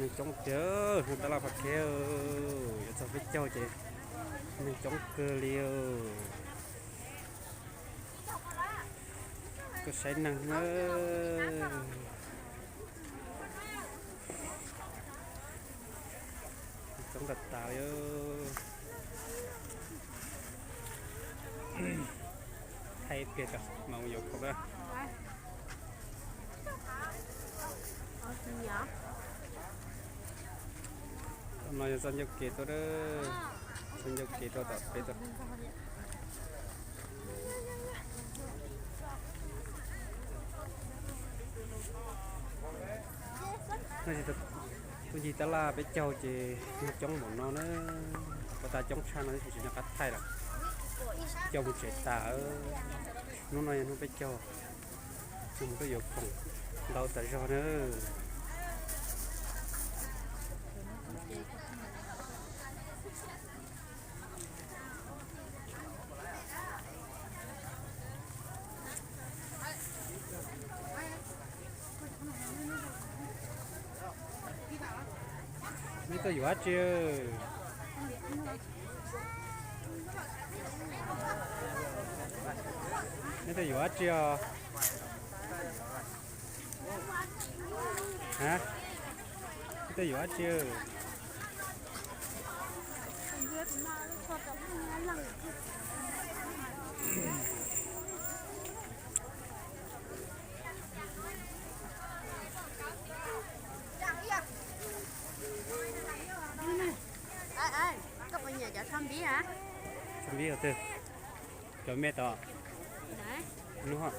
Neeg coob tiag, hnub tab laj Phav Khej, yuav txog peb caug ces neeg coob kawg li. Tuaj saib neeg na. Coob tas tas li. Thaij ib pliag tso mas mus yuav khoom na. No yog txoj ncauj kev tuaj, txoj ncauj kev tuaj tom peb tuaj. Tuaj ncig tab laj peb caug ces neeg coob npaum no na, ua tas coob tshaj no tab sis tsis nco qab thaij lawm. Caum mus tsev tas, hnub no yog hnub peb caug, neeg tuaj yuav khoom ntau tas zog na. Neb tuaj yuav dab tsi? Neb tuaj yuav dab tsi os? Ha? Neb tuaj yuav dab tsi? Koj puas nyiam cov tsho npib hab? Tsho npib hov twg? Cov me tod. Nub.